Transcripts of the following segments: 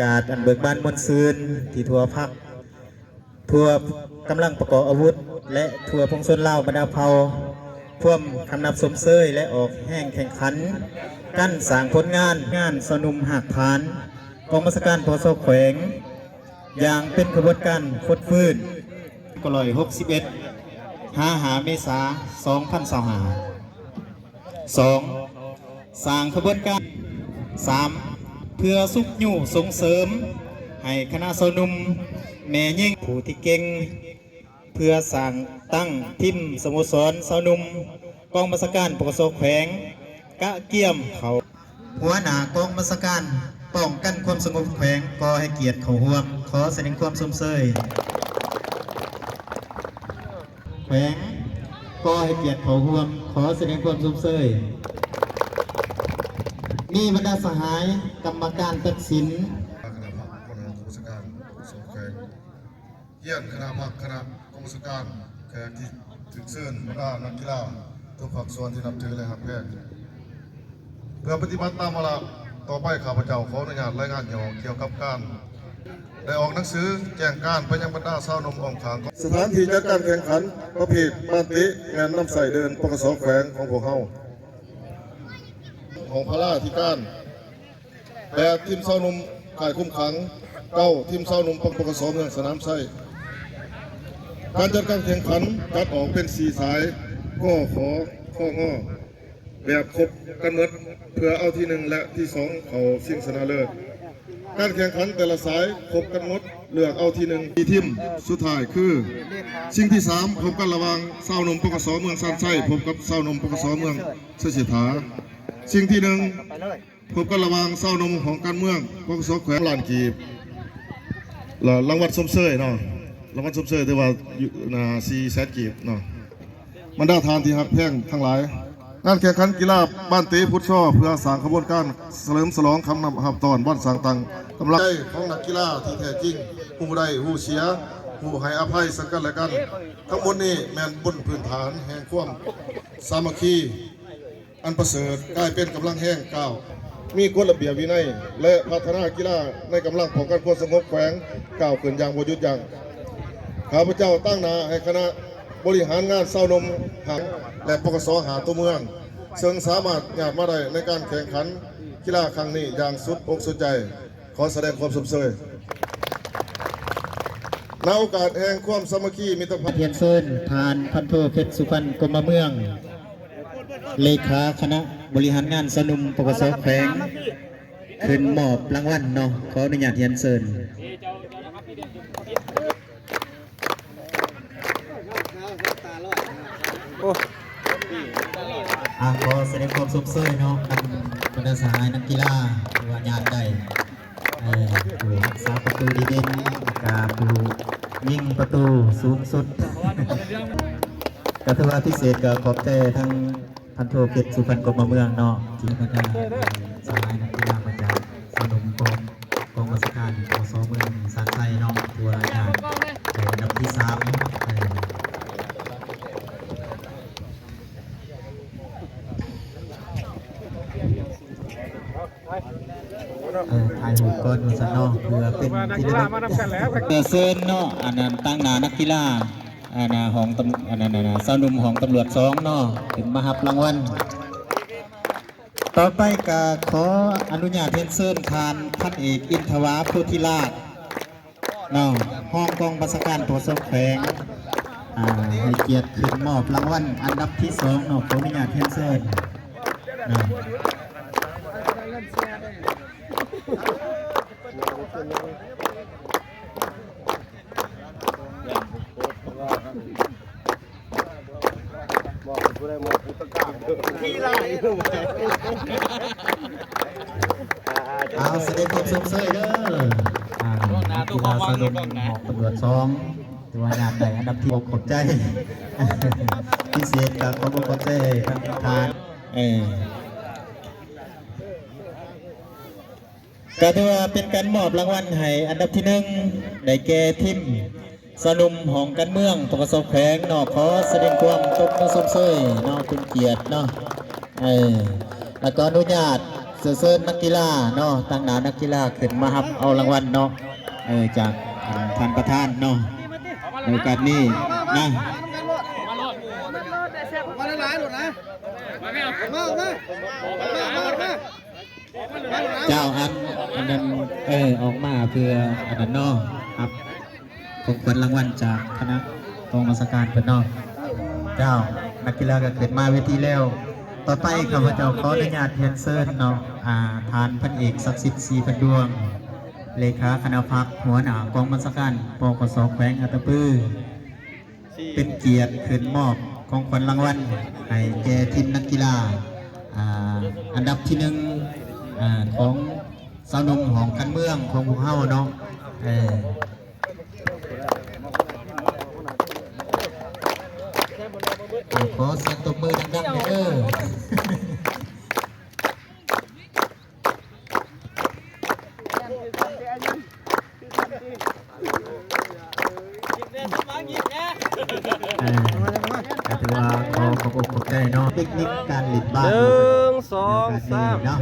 ກາດອັນເບີກບານມ່ວນຊື່ນ ທີ່ທົ່ວພັກ ທົ່ວກຳລັງປະກອບອາວຸດ ແລະ ທົ່ວປວງຊົນລາວບັນດາເຜົ່າ ພວມຄຳນັບຊົມເຊີຍ ແລະ ອອກແຮງແຂ່ງຂັນ ກັນສ້າງຜົນງານ ງານຊາວໜຸ່ມຮາກຖານ ກອງບັນຊາການ ປກສ ແຂວງ ຢ່າງເປັນຂະບວນການຟົດຟື້ນ. ກໍຮ້ອຍຫົກສິບເອັດ ຫາ ຫ້າ ເມສາ ສອງພັນຊາວຫ້າ. ສອງ ສ້າງຂະບວນການ. ສາມ ເພື່ອຊຸກຍູ້ສົ່ງເສີມໃຫ້ຄະນະຊາວໜຸ່ມແມ່ຍິງຜູ້ທີ່ເກັ່ງ ເພື່ອສ້າງຕັ້ງທີມສະໂມສອນຊາວໜຸ່ມກອງບັນຊາການ ປກສ ແຂວງ ກະກຽມເຂົ້າ. ຫົວໜ້າກອງບັນຊາການປ້ອງກັນຄວາມສະຫງົບແຂວງ ກໍໃຫ້ກຽດເຂົ້າຮ່ວມ ຂໍສະແດງຄວາມຊົມເຊີຍ. ແຂວງກໍໃຫ້ກຽດເຂົ້າຮ່ວມ ຂໍສະແດງຄວາມຊົມເຊີຍ. ມີບັນດາສະຫາຍກຳມະການຕັດສິນ ຄະນະພັກ ຫົວໜ້າກອງບັນຊາການ ປກສ ແຂວງ ຮຽນຄະນະພັກ ຄະນະກອງບັນຊາການ ແຂກທີ່ຖືກເຊີນ ບັນດານັກກິລາທຸກພາກສ່ວນທີ່ນັບຖື ແລະ ຮັກແພງ. ເພື່ອປະຕິບັດຕາມວາລະຕໍ່ໄປ, ຂ້າພະເຈົ້າຂໍອະນຸຍາດລາຍງານຫຍໍ້ກ່ຽວກັບການໄດ້ອອກໜັງສືແຈ້ງການໄປຍັງບັນດາຊາວໜຸ່ມອ້ອມຂ້າງ. ສະຖານທີ່ຈັດການແຂ່ງຂັນປະເພດບານເຕະແມ່ນນຳໃຊ້ເດີ່ນ ປກສ ແຂວງຂອງພວກເຮົາ. ຫ້ອງພະລາທິການ ແປດ ທີມຊາວໜຸ່ມຄ້າຍຄຸມຂັງ. ເກົ້າ ທີມຊາວໜຸ່ມ ປກສ ເມືອງສະໜາມໄຊ. ການຈັດການແຂ່ງຂັນຈັດອອກເປັນສີ່ສາຍ ກຂ ຄງ ແບບຄົບກັນໝົດ ເພື່ອເອົາທີໜຶ່ງ ແລະ ທີສອງ ເຂົ້າຊິງຊະນະເລີດ. ການແຂ່ງຂັນແຕ່ລະສາຍຄົບກັນໝົດ ເລືອກເອົາທີໜຶ່ງ ສີ່ທີມສຸດທ້າຍຄື ຊິງທີສາມ ພົບກັນລະຫວ່າງຊາວໜຸ່ມ ປກສ ເມືອງຊານໄຊ ພົບກັບຊາວໜຸ່ມ ປກສ ເມືອງໄຊເສດຖາ. ຊິງທີໜຶ່ງ ພົບກັນລະຫວ່າງຊາວໜຸ່ມຫ້ອງການເມືອງ ປກສ ແຂວງ ລ້ານກີບ ລະລາງວັນຊົມເຊີຍເນາະ ລາງວັນຊົມເຊີຍຖືວ່າຢູ່ ນະ ສີ່ແສນກີບເນາະ. ບັນດາທ່ານທີ່ຮັກແພງທັງຫຼາຍ, ງານແຂ່ງຂັນກິລາບານເຕະຟຸດຊໍ ເພື່ອສ້າງຂະບວນການສະເຫຼີມສະຫຼອງຄຳນັບຮັບຕ້ອນວັນສ້າງຕັ້ງກຳລັງໃຈຂອງນັກກິລາທີ່ແທ້ຈິງ, ຮູ້ໄດ້ຮູ້ເສຍ, ຮູ້ໃຫ້ອະໄພເຊິ່ງກັນແລະກັນ. ທັງໝົດນີ້ແມ່ນບົນພື້ນຖານແຫ່ງຄວາມສາມັກຄີ ອັນປະເສີດ ກາຍເປັນກຳລັງແຮງກ້າວ, ມີກົດລະບຽບວິໄນ ແລະ ພັດທະນາກິລາໃນກຳລັງປ້ອງກັນຄວາມສະຫງົບແຂວງ ກ້າວຂຶ້ນຢ່າງບໍ່ຢຸດຢັ້ງ. ຂ້າພະເຈົ້າຕາງໜ້າໃຫ້ຄະນະບໍລິຫານງານຊາວໜຸ່ມ ແລະ ປກສ ຫ້າຕົວເມືອງ ເຊິ່ງສາມາດຍາດມາໄດ້ໃນການແຂ່ງຂັນກິລາຄັ້ງນີ້ຢ່າງສຸດອົກສຸດໃຈ. ຂໍສະແດງຄວາມຊົມເຊີຍ. ໃນໂອກາດແຫ່ງຄວາມສາມັກຄີມິດຕະພາບ, ຮຽນເຊີນທ່ານພັນໂທ ເພັດສຸພັນ ກົມມະເມືອງ ເລຂາຄະນະບໍລິຫານງານຊາວໜຸ່ມ ປກສ ແຂວງ ຂຶ້ນມອບລາງວັນເນາະ. ຂໍອະນຸຍາດຮຽນເຊີນ. ໂອ້ ອ່າ ຂໍສະແດງຄວາມຊົມເຊີຍເນາະ ນຳບັນດາສະຫາຍນັກກິລາທີ່ວ່າຍາດໄດ້ ເອີ ຜູ້ຮັກສາປະຕູດີເດັ່ນ ແລະກະຜູ້ຍິງປະຕູສູງສຸດ. ກະຖືວ່າພິເສດ ກະຂອບໃຈທັງ ພັນໂທ ເພັດສຸພັນ ກົມມະເມືອງເນາະ ທີ່ບັນດາສະຫາຍນັກກິລາມາຈາກຊາວໜຸ່ມຂອງກອງບັນຊາການ ປກສ ເມືອງຊານໄຊເນາະ ຖືວ່າຍາດໄດ້ອັນດັບທີສາມ. ເອີ ເອີ ຖ່າຍຮູບກ່ອນວ່າຊັ້ນເນາະ ເພື່ອເປັນທີ່ລະລຶກ. ເຊີນເນາະ ອັນນັ້ນ ຕາງໜ້ານັກກິລາ ອັນນະ ຫ້ອງຕຳ ອັນນັ້ນ ອັນນະ ຊາວໜຸ່ມຫ້ອງຕຳຫຼວດສອງເນາະ ຂຶ້ນມາຮັບລາງວັນ. ຕໍ່ໄປກະຂໍອະນຸຍາດຮຽນເຊີນທ່ານພັນເອກ ອິນທະວາ ໂພທິລາດ ເນາະ ຮອງກອງບັນຊາການ ປກສ ແຂວງ ອ່າ ໃຫ້ກຽດຂຶ້ນມອບລາງວັນອັນດັບທີສອງເນາະ ຂໍອະນຸຍາດຮຽນເຊີນເນາະ. ເອົາ ສະແດງຄວາມຊົມເຊີຍເດີ ອ່າ ນັກກິລາຊາວໜຸ່ມຫ້ອງຕຳຫຼວດສອງ ຖືວ່າຍາດໄດ້ອັນດັບທີ ຂອບໃຈ ພິເສດກໍຂໍຂອບໃຈທ່ານ ເອີ ກໍຖືວ່າເປັນການມອບລາງວັນໃຫ້ອັນດັບທີໜຶ່ງ ໄດ້ແກ່ທີມຊາວໜຸ່ມຫ້ອງການເມືອງ ປກສ ແຂວງເນາະ ຂໍສະແດງຄວາມຕົບມືຊົມເຊີຍເນາະ ເປັນກຽດເນາະ ເອີ ແລ້ວກໍອະນຸຍາດ ເຊີນນັກກິລາເນາະ ທາງໜ້ານັກກິລາຂຶ້ນມາຮັບເອົາລາງວັນເນາະ ເອີ ຈາກທ່ານປະທານເນາະ ໃນໂອກາດນີ້ນະ. ມາຫຼາຍໆໂລດນະ ມາ ມາ ມາ ມາ ມາ. ເຈົ້າ ອັນ ອັນນັ້ນ ເອີ ອອກມາເພື່ອອັນນັ້ນເນາະ ຮັບຂອງຂວັນລາງວັນຈາກຄະນະກອງບັນຊາການເພິ່ນເນາະ. ເຈົ້າ ນັກກິລາກໍຂຶ້ນມາເວທີແລ້ວ. ຕໍ່ໄປຂ້າພະເຈົ້າຂໍອະນຸຍາດຮຽນເຊີນເນາະ ອາ ທ່ານພັນເອກ ສັກສິດ ສີພັນດວງ ເລຂາຄະນະພັກ ຫົວໜ້າກອງບັນຊາການ ປກສ ແຂວງອັດຕະປື ເປັນກຽດຂຶ້ນມອບຂອງຂວັນລາງວັນໃຫ້ແກ່ທີມນັກກິລາ ອາ ອັນດັບທີໜຶ່ງ ອາ ຂອງຊາວໜຸ່ມຫ້ອງການເມືອງຂອງພວກເຮົາເນາະ. ເອີ ຂໍສຽງຕົບມືດັງໆເດີ. ເອີ ກໍຖືວ່າຂໍຂອບອົກຂອບໃຈເນາະ ເຕັກນິກການຫຼິ້ນບານ ໜຶ່ງ ສອງ ສາມ ເນາະ.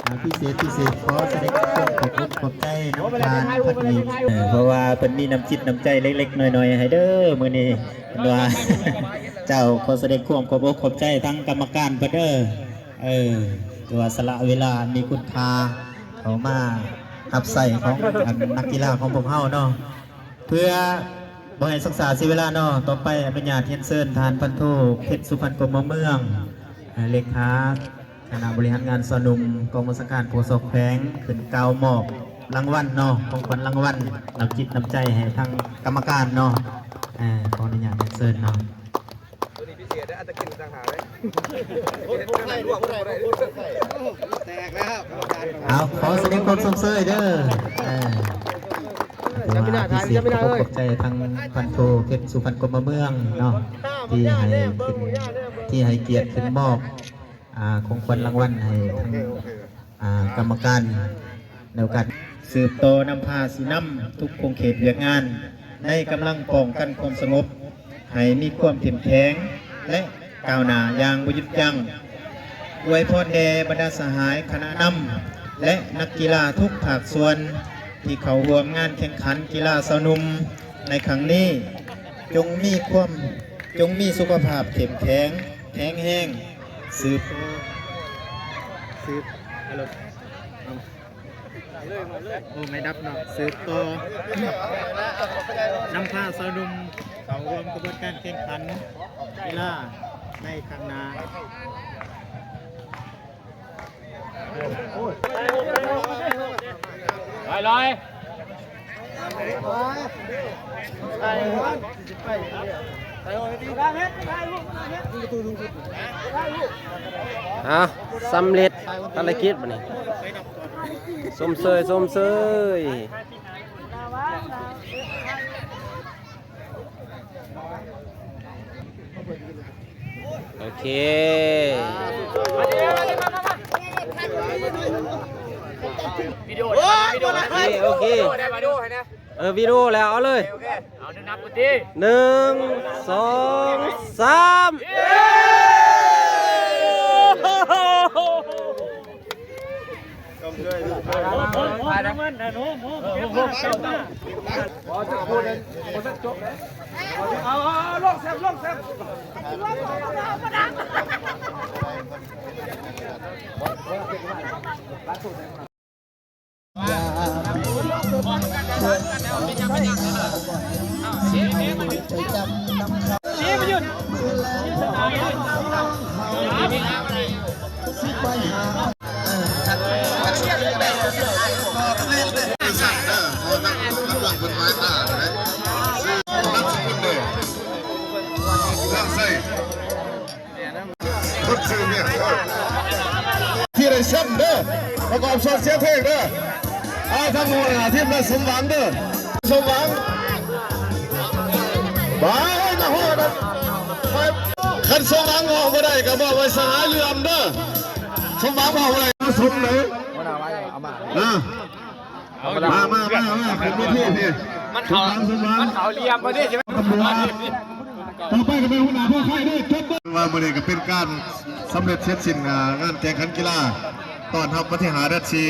ອາ ພິເສດ ພິເສດ ຂໍສະແດງຄວາມຂອບອົກຂອບໃຈນຳທ່ານພັນເອກ ເອີ ເພາະວ່າເພິ່ນມີນ້ຳຈິດນ້ຳໃຈເລັກໆນ້ອຍໆໃຫ້ເດີມື້ນີ້ ເພິ່ນວ່າ. ເຈົ້າ ຂໍສະແດງຄວາມຂອບອົກຂອບໃຈທັງກຳມະການເພິ່ນເດີ ເອີ ຖືວ່າສະຫຼະເວລາມີຄຸນຄ່າເຂົ້າມາຮັບໃຊ້ຂອງ ອັນ ນັກກິລາຂອງພວກເຮົາເນາະ. ເພື່ອບໍ່ໃຫ້ສັກສາເສຍເວລາເນາະ ຕໍ່ໄປອະນຸຍາດຮຽນເຊີນທ່ານພັນໂທ ເພັດ ສຸພັນ ກົມມະເມືອງ ເອີ ເລຂາຄະນະບໍລິຫານງານຊາວໜຸ່ມກອງບັນຊາການ ປກສ ແຂວງ ຂຶ້ນກ່າວມອບລາງວັນເນາະ ຂອງຂວັນລາງວັນ ນ້ຳຈິດນ້ຳໃຈໃຫ້ທາງກຳມະການເນາະ. ເອີ ຂໍອະນຸຍາດຮຽນເຊີນເນາະ. ຕົວນີ້ພິເສດເດີ ອັນຕະກິນຕ່າງຫາກເລີຍ ແຕກແລ້ວ ເອົາ ຂໍສະແດງຄວາມຊົມເຊີຍເດີ. ເອີ ຖືວ່າພິເສດ ຂອບອົກຂອບໃຈທາງພັນໂທ ເພັດ ສຸພັນ ກົມມະເມືອງເນາະ ທີ່ໃຫ້ຂຶ້ນ ທີ່ໃຫ້ກຽດຂຶ້ນມອບ ອາ ຂອງຂວັນລາງວັນໃຫ້ທາງ ອາ ກຳມະການ ໃນໂອກາດສືບຕໍ່ນຳພາຊີ້ນຳທຸກຂົງເຂດວຽກງານ ໃນກຳລັງປ້ອງກັນຄວາມສະຫງົບ ໃຫ້ມີຄວາມເຂັ້ມແຂງ ແລະ ກ້າວໜ້າຢ່າງບໍ່ຢຸດຢັ້ງ. ອວຍພອນແດ່ບັນດາສະຫາຍຄະນະນຳ ແລະ ນັກກິລາທຸກພາກສ່ວນ ທີ່ເຂົ້າຮ່ວມງານແຂ່ງຂັນກິລາຊາວໜຸ່ມໃນຄັ້ງນີ້ ຈົ່ງມີຄວາມ ຈົ່ງມີສຸຂະພາບເຂັ້ມແຂງ ແຂງແຮງ ສືບ ສືບ ໂອ້ ໄມ້ດັບເນາະ ສືບຕໍ່ນຳພາຊາວໜຸ່ມເຂົ້າຮ່ວມຂະບວນການແຂ່ງຂັນກິລາໃນຄັ້ງໜ້າ. ລອຍ ລອຍ. ເອົາ ສຳເລັດພາລະກິດບັດນີ້ ຊົມເຊີຍ ຊົມເຊີຍ. ໂອເຄ ວິດີໂອ ໂອເຄ ໂອເຄ ໄດ້ມາດູໃຫ້ແດ່ ເອີ ວິດີໂອແລ້ວ ເອົາເລີຍ ໂອເຄ ເອົາ ນັບ ໜຶ່ງ ສອງ ສາມ. ຄົນຊື່ເມຍ ທີ່ໄດ້ແຊມເດີ ປະກອບສອດສຽງເພງເດີ. ອາ ທາງຫົວໜ້າທີມນະ ສົມຫວັງເດີ ສົມຫວັງ ບາຍນະ ຮອດນະ. ຄັນສົມຫວັງຮ້ອງບໍ່ໄດ້ ກໍມອບໃຫ້ສະຫາຍເຫຼືອມເດີ. ສົມຫວັງຮ້ອງບໍ່ໄດ້ ສົມເດີ ຫົວໜ້າວ່າເອົາມາ ນະ ເອົາມາ ມາ ມາ ມາ ຂຶ້ນເວທີພີ້ ມັນເຂົ້າ ສົມຫວັງ ມັນເຂົ້າຫຼ່ຽມບໍ່ນີ້ ຕຳຫຼວດ ຕໍ່ໄປກໍເປັນຫົວໜ້າພວກໃຄເດີ ຈົບເດີ. ວ່າມື້ນີ້ກໍເປັນການສຳເລັດເສັດສິ້ນ ອ່າ ງານແຂ່ງຂັນກິລາຕ້ອນຮັບວັນທີຫ້າເດືອນສີ່.